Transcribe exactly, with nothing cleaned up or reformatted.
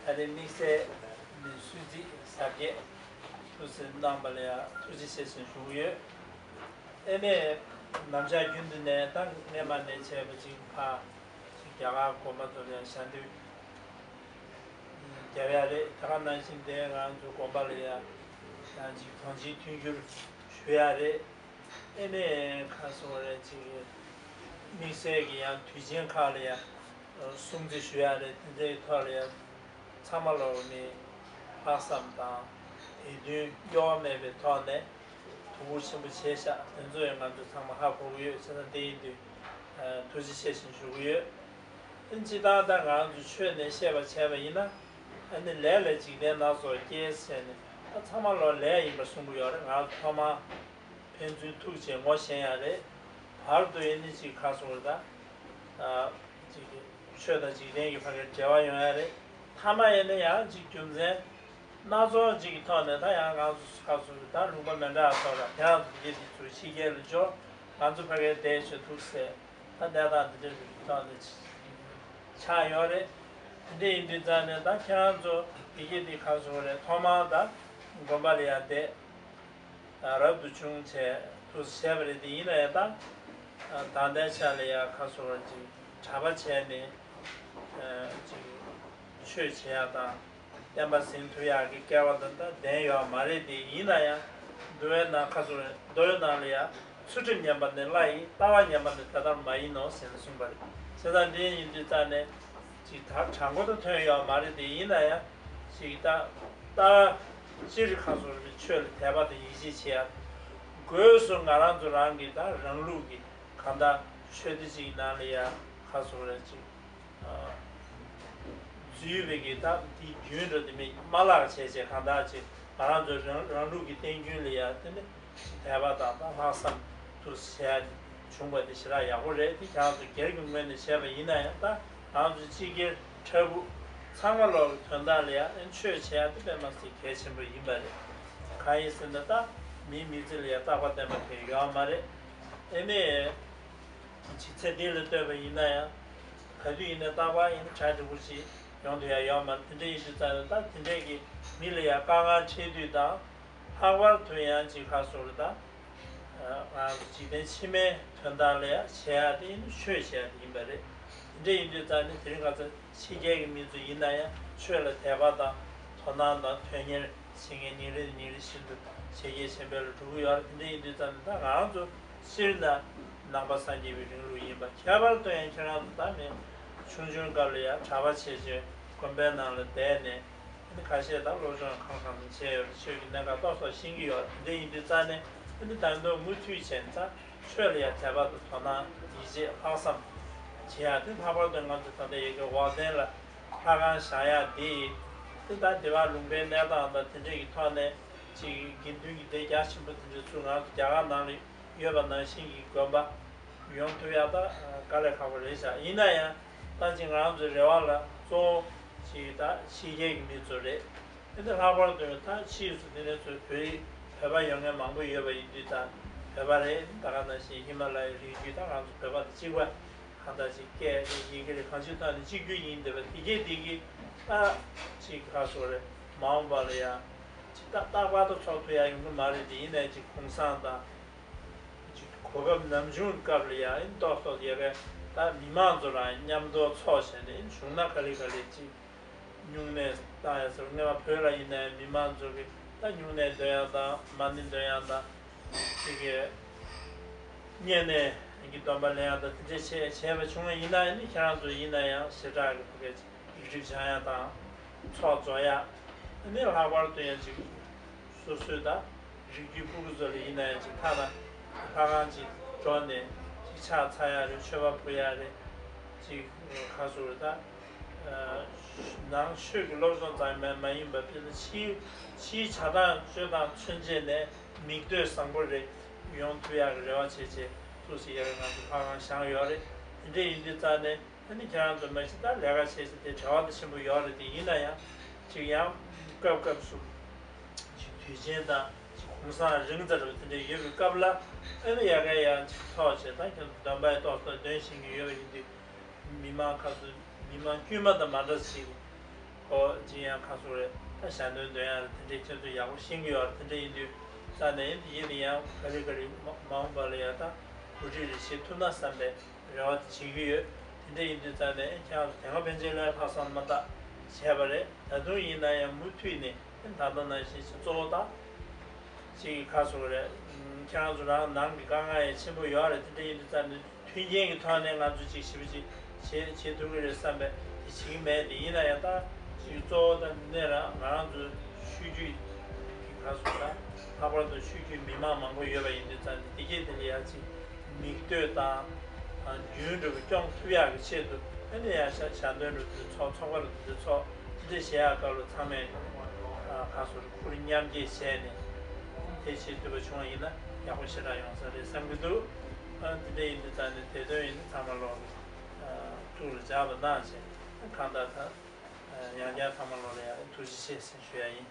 ད་རེས་དམིགས་བསལ་ནས་གསོལ་ཚིགས་གཟབ་རྒྱས་ཐུགས་སུ་གནང་པ་ལ་ཡང་ཐུགས་རྗེ་ཆེ་ཞེས་ཞུ་གི་ཡོད། ཨེ་ནས་ནམ་ཞག་རྒྱུན་དུ་ནས་ད་སྔས་མ་ནས་བྱས་པ་ཅིག་ཕ་ཅིག་རྒྱ་གར་དགོན་པ་ཚོ་ལ་ཡང་ཞལ་འདོན་རྒྱབ་ཡ་རེད། དེ་ག་ནང་བཞིན་དེ་ང་ཚོ་དགོན་པ་ལ་ཡང་ཡང་ཅིག་གང་ཅིའི་མཐུན་འགྱུར་ཞུ་ཡ་རེད། ཨེ་ནས་ཁ་སོ་རེ་ཅིག་དམིགས་བསལ་གྱི་ཡང་དུས་ཆེན་ཁག་ལ་ཡང་སྲུང་བརྩི་ཞུ་ཡ་རེད། དེ་འདྲའི་ཐོག་ལ་ཡང་ཚང་མ་ལོག་ནས་ལྷག་བསམ་དང་དད་འདུན་གཡོ་བ་མེད་པའི་ཐོག་ནས་དོ་ཁུར་ཆེན་པོ་བྱས་ཤག་དེ་ཚོ་ཡང་ང་ཚོ་ཚང་མ་ཧ་གོ་གི་ཡོད། བྱས་ཙང་དེ་ཡིན་དུས་ཐུགས་རྗེ་ཆེ་ཞེས་ཞུ་གི་ཡོད། ཨེ་སྤྱིར་བཏང་ད་ང་ཚོ་ཆོས་ནས་བཤད་པ་བྱས་པ་ཡིན་ན་ཨ་ནི་ལས་ལ་འཇིག་རྟེན་སྣ་ཚོགས་སྐྱེས་ཟེར་ནས་ད་ཚང་མ་ལོག་ལས་ཡིན་པར་གསུང་གི་ཡོད་རེད། ང་ཚོ་ཐོག་མར་ཕན་ཚུན་ཐུག་བྱས་ངོ་ཤེས་ཡ་རེད། བར་དུ་ཡིན་ནི་ཅིག་ཁ་སོང་རེད་ད། ཅིག་ཆོས་དང་འཇིག་རྟེན་གྱི་ཕ་གིར་འབྲེལ་བ་ཡོང་ཡ་རེད། མཐའ་མ་ཡིན་ན་ཡང་ཅིག་རྒྱུ་མཚན་སྣ་ཚོགས་ཅིག་གི་ཐོག་ནས་ད་ཡང་ང་ཚོ་ཁ་སོང་རེད་ད་ལུང་པ་མི་འདྲ་བ་ཐོག་ལ་དེ་ཡང་དེ་དེ་ཚོ་ཕྱི་རྒྱལ་ལ་འབྱོར། ང་ཚོ་ཕ་གིར་བསྡད་ཆོག་ཐུག་ཟེར། ད་གནས་སྟངས་འདི་འདྲ་ཞིག་ཐོག་ནས་ཆགས་ཡོད་རེད། དེ་འདྲ་ཡིན་དུས་ཙང་ནས་ད་ཁྱེད་རང་ཚོ་ཡི་གེ་འདི་ག་སོང་རེད། ཐོག་མར་ད་དགོན་པ་ལ་ཡང་བསྡད། རབ་ཏུ་བྱུང་བྱས་ཐུགས་སུ་བྱས་པ་རེད། དེ་ཡིན་ན་ཡང་ད་ད་ལྟའི་ཆ་ལ་ཡང་ག་སོང་རེད། ཅིག་གྲྭ་པ་བྱས་ནས་ཅིག་ཆོས་བྱེད་ཡག་དང་། བསྟན་པ་ཟིན་ཐུབ་ཡག་གི་སྐལ་བ་དང་ད་ལྡན་ཡོད་མ་རེད་དེ། ཡིན་ན་ཡང་འདུལ་བའི་ནང་ཁ་སོ་རེད། མདོ་ཡི་ནང་ལ་ཡང་ཚུལ་ཁྲིམས་ཉམས་པ་ནི་བླ་ཡི། ལྟ་བ་ཉམས་པ་ནི་དེ་ལྟར་མ་ཡིན་ནོ་ཟེར་ནས་གསུངས་པ་རེད། བྱས་ཙང་འདི་ཡིན་དུས་ཙང་ནས་ཅིག་ད་དྲང་པོ་དུ་ཐོན་ཡོད་མ་རེད་དེ། ཡིན་ན་ཡང་ཅིག་ད་ལྟ་སྤྱིར་ཁ་སོ་རེད། ཆོས་ལ་དད་པ་དང་ཡིད་ཆེས་བྱེད་ཡ་སྒོས་སུ་ང་རང་ཚོ་རང་གི་ད་རང་ལུགས་ཀྱི་གང་ལྟར་ཆོས་སྡེ་གཅིག་ནང་ལ་ཡང་ག་སོ་རེད། ཅིག་འཛུལ་བའི་གི་ད་འདི་རྒྱུན་འགྲོ་དེ་མིན་མ་བརླག་བྱས་བྱས་གང་ལྟར་ཅིག་ང་རང་ཚོའི་རང་རང་ལུགས་ཀྱི་བསྟན་རྒྱུན་ལ་ཡང་དེ་ནི་དད་པ་དང་ད་ལྷག་བསམ་དུ་བྱས་བྱུང་བ་དེ་ཞེ་དྲག་ཡག་པོ་རེད། དེ་ཁྱེད་རང་ཚོ་སྒེར་གྱི་ངོས་ནས་བྱས་པ་ཡིན་ན་ཡང་ད་ང་རང་ཚོ་སྤྱི་སྒེར་འཕྲལ་ཕུགས་ཚང་མ་ལོག་གི་དོན་དག་ལ་ཡང་ཆོས་བྱས་ཡ་དེ་དཔེ་མ་སྲིད་གལ་ཆེན་པོ་ཡིན་པ་རེད། གང་ཡིན་ཟེར་ན་ད་མིའི་མི་ཚེ་ལ་ཡང་རྟག་པ་བརྟན་པ་དེ་ཡོད་མ་རེད། ཨེ་ནས། ཅིག་ཚེ་འདི་ལ་ལྟོས་པ་ཡིན་ན་ཡང་། ག་དུས་ཡིན་ན་རྟག་པར་ཡིན་ན་གྲ་སྒྲིག་པོ་ཞིག་ཡོང་དུ་ཡང་ཡོད་མ་རེད། དེ་འདྲ་ཡིན་དུས་ཙང་ནས་ད་དེ་འདྲས་ཀྱི་མི་ལ་ཡང་དཀའ་ངལ་འཕྲད་དུས་དང་། ལྷག་པར་དུ་ཡང་ཅིག་ག་སོང་རེད་ད། ང་འཇིག་རྟེན་ཕྱི་མའི་དོན་དག་ལ་ཡང་བྱེད་ཡག་དེ་ཡིན་ན་ཆོས་བྱེད་ཡག་དེ་ཡིན་པ་རེད། དེ་འདྲ་ཡིན་དུས་ཙང་ནས་དེ་རིང་ཁ་སང་ཕྱི་རྒྱལ་གྱི་མི་ཚོ་ཡིན་ན་ཡང་ཆོས་ལ་དད་པ་དང་དོ་སྣང་དང་དོན་གཉེར། བྱེད་མཁན་ཉིན་རེ་ནས་ཉིན་རེ་བཞིན་དུ་ཇེ་རྒྱས་ཇེ་འཕེལ་ལ་འགྲོ་གི་ཡོད་རེད། དེ་འདྲ་ཡིན་དུས་ཙམ་ནས་ད་ང་རང་ཚོ་སྤྱིར་ན་ནང་པ་སངས་རྒྱས་པའི་རིང་ལུགས་ཡིན་པ། ཁྱད་པར་དུ་ཡང་ཁྱེད་རང་ཚོ་ད་ནི་ཆུང་ཆུང་སྐབས་ལ་ཡང་གྲྭ་པ་བྱས་བྱས་དགོན་པའི་ནང་ལ་བསྡད་ནས་ཨ་ནི་ཁ་ཤས་ད་སློབ་སྦྱོང་གང་གང་བྱས་ཡོད་རེད། ཆོས་ཀྱི་གནད་འགག་ཏོག་ཙམ་ཤེས་ཀྱི་ཡོད་རེད། དེ་འདྲ་ཡིན་དུས་ཙམ་ནས་ཨ་ནི་ད་དུང་མུ་མཐུད་བྱས་ནས་ད་ཆོས་ལ་ཡང་དད་པ་དང་དོ་སྣང་ཡིད་ཆེས་ལྷག་བསམ་བྱེད་ཡག་དེ། ལྷག་པར་དུ་ང་ཚོ་ད་ལྟ་ཡ་གི་འོག་རྟེན་ལ་ལྷ་ཁང་བཞེངས་ཡག་འདི་ཡིན། དེ་ལྟར་འདི་བར་ལུང་པའི་གནས་སྟངས་དང་དེ་འདྲས་ཀྱི་ཐོག་ནས་ཅིག་དགེ་འདུན་གྱི་སྡེ་རྒྱ་ཆེན་པོ་དེ་འདྲས་ཚུར་ང་ཚོ་རྒྱ་གར་ནང་ལ་ཡོད་པ་ནང་བཞིན་གྱི་དགོན་པ་ཡོང་ཐུབ་ཡག་ད་དཀའ་ལས་ཁག་པོ་རེད་ཤག་ཡིན་ན་ཡང་ད་ཅིག་ང་རང་ཚོའི་རེ་བ་ལ་གཙོ་བོ་ཅིག་ད་ཕྱི་རྒྱལ་གྱི་མི་ཚོ་རེད། དེ་ནས་ལྷག་པར་དུ་ད་ཕྱིས་སུ་དེ་ནས་ཚུར་བོད་བོད་པ་ཡོང་མཁན་མང་པོ་ཡོད་པ་ཡིན་དུས་ད་བོད་པ་རེད། ད་ག་ནང་བཞིན་ཧི་མ་ལ་ཡའི་རི་རྒྱུད་ད་ང་ཚོ་བོད་པ་དང་གཅིག་པ། གང་ལྟར་ཅིག་སྐད་རེད། ཡི་གེ་རེད། གང་ཅིའི་ཐོག་ནས་གཅིག་གྱུར་ཡིན་བསྡད་པ་དེ་གས་དེ་གིས་ད་ཅིག་ག་སོ་རེད། མ་འོངས་པ་ལ་ཡང་ཅིག་ད་རྟག་པར་དུ་ཚོགས་ཐུབ་ཡ་ཡོང་གི་མ་རེད་དེ། ཡིན་ནའི་ཅིག་གུང་སེང་དང་ཅིག་གོ་སྐབས་ནམ་བྱུང་སྐབས་ལ་ཡང་ཨེ་ཏོག་ཏོག་ཡ་གི་ད་མི་མང་ཚོ་རང་མཉམ་དུ་ཚོགས་བྱས་ནས་ཨེ་བྱུང་ན་ག་ལེ་ག་ལེ་ཅིག་སྨྱུང་གནས་བཏང་ཡ་ཟེར། སྔོན་མ་བོད་ལ་ཡིན་ནའི་མི་མང་ཚོ་གི་ད་སྨྱུང་གནས་འདོན་ཡ་དང་མ་ཎི་འདོན་ཡ་དང་། དེ་གའི་བསྙེན་གནས་ཀྱི་སྡོམ་པ་ལེན་ཡག་དང་དེ་འདྲ་བྱས་བྱས་པ་བྱུང་བ་ཡིན་ན་ནི་ཁྱེད་རང་ཚོ་ཡིན་ན་ཡང་ཞེ་དྲག་གི་ཕ་གིར་ཡིག་སྒྲིག་སྦྱང་ཡག་དང་ཚོགས་རྫོགས་ཡག་ནི་ལྷག་པར་དུ་ཡང་ཅིག་སོ་སོའི་ད་རིགས་རྒྱུད་སྤུ་གུ་ཚོ་ལ་ཡིན་ན་ཡང་ཅིག་ཐ་ན་ལྷ་ཁང་ཅིག་འགྲོ་ནས་ཅིག་ཕྱག་འཚལ་ཡག་རེད། མཆོད་པ་ཕུལ་ཡག་རེད། ཅིག་ཁ་སོ་རེད་ད། ནང་ཆོས་ཀྱི་སློབ་སྦྱོང་ཙམ་མ་མ་ཡིན་པར་དཔེར་ན་ཕྱིའི་ཕྱིའི་བྱ་སྟངས་སྤྱོད་སྟངས་མཚོན་བྱེད་ནས་མིག་ལྟོས་བཟང་པོ་རེ་ཡོང་ཐུབ་ཡག་གི་རེ་བ་བྱེད་ཆེད་ཐུགས་སུ་ཡ་གི་ང་ཚོ་ལྷ་ཁང་བཞེངས་ཡོད་རེད། དེ་འདྲ་ཡིན་དུས་རྩ་ནས་ཨ་ནི་ཁྱེད་རང་ཚོ་མ་གཞི་ད་ལས་ཀ་བྱེད་ས་དེ་བྲེལ་བ་དེ་ཆེན་པོ་ཡོད་རེད། དེ་ཡིན་ན་ཡང་ཅིག་ཡང་སྐབས་སྐབས་སུ་ཅིག་དུས་ཆེན་དང་ཅིག་གུང་སེང་རིང་ཙམ་རེ་དེ་འདྲ་ཡོད་པའི་སྐབས་ལ་ཨ་ནི་ཡ་གི་ཡང་ཅིག་ཚོགས་བྱས་ད་ཁྱེད་ཚོ་སྡོམ་པ་ཡི་ཏོག་ཙམ་འདོན་བཞིན་གྱི་ཡོད་པ་ཡིན་དུས། མི་མང་ཁ་སོ་མི་མང་དཀྱུས་མ་དང་མ་འདྲ་ཞིག་གོ། ཡང་ཁ་སོ་རེད། ད་ཞལ་འདོན་འདོན་ཡག་རེད། དེ་འདྲའི་ཁྱེད་ཚོས་ཡག་པོ་ཤེས་ཀྱི་ཡོད་རེད། དེ་འདྲ་ཡིན་དུས་རྩ་ནས་ཡིན་དུས་ཡིན་ན་ཡང་ག་རེ་ག་རེ་མ་མ་འོངས་པ་ལ་ཡང་ད་གོ་སྒྲིག་རེ་བྱེད་ཐུབ་ན་བསམ་པའི་རེ་བ་དེ་བྱེད་ཀྱི་ཡོད། དེ་འདྲ་ཡིན་དུས་རྩ་ནས་ཁྱེད་རང་ཚོ་དེ་སྔ་ཕན་ཆད་ལས་ལྷག་བསམ་མ་བཏགས་བྱས་པ་རེད། ད་དུང་ཡིན་ན་ཡང་མུ་མཐུད་ནས་ད་ལྟ་ནང་བཞིན་གཙོ་བོ་ད་ཅིག་ཁ་སོ་རེད། ཁྱེད་རང་ཚོ་རང་ནང་གི་དཀའ་ངལ་ཡང་ཆེན་པོ་ཡོད་རེད། དེ་འདྲ་ཡིན་དུས་རྩ་ནས་མཐུན་རྐྱེན་གྱི་ཐོག་ནས་ང་ཚོ་ཅིག་ཞིབ་པོ་ཅིག་བྱེད་བྱེད་ཐུབ་ཀྱི་རེད་བསམ་པའི་དེ་བྱེད་ཀྱི་མེད། དེ་ཡིན་ན་ཡང་ད་ཅིག་གཙོ་བོ་ད་འདི་ནས་རང་ང་རང་ཚོ་ཆོས་བརྒྱུད་ཀྱི་ཁ་སོ་ད་ལྷག་པར་དུ་ཆོས་བརྒྱུད་མི་མང་མང་པོ་ཡོད་པ་ཡིན་དུས་རྩ་ནས་དེ་གས་དེ་ལ་ཡ་ཅིག་མིག་ལྟོས་དང་རྒྱུན་འདྲ་བོ་སྐྱོང་ཐུབ་ཡག་གི་ཆེད་དུ་ཨ་ནི་ཡང་ཞལ་ཞལ་འདོན་འགྲོ་དུས་ཚོགས་ཚོགས་པ་རུ་དུས་ཚོགས་དེ་འདྲ་བྱེད་ཡག་སྐབས་ལ་ཚང་མས་ཁ་སོ་རུ་ཁུར་མཉམ་སྐྱེད་བྱས་ནས་དེ་བྱེད་ཐུབ་པ་བྱུང་བ་ཡིན་ན་ཡག་པོ་ཞེ་དྲག་ཡོང་ས་རེད་བསམ་གྱི་འདུག་ཨ་དེ་འདྲ་ཡིན་དུས་ད་ནི་དེ་དོན་ཡིན་ན་ཚང་མ་ལོག་གི་ཐུགས་ལ་འཇགས་པ་གནང་བྱས་གང་ལྟར་ད་ཡང་བསྐྱར་ཚང་མ་ལོག་ལ་ཡང་ཐུགས་རྗེ་ཆེ་ཟེར་ཞུ་ཡ་ཡིན།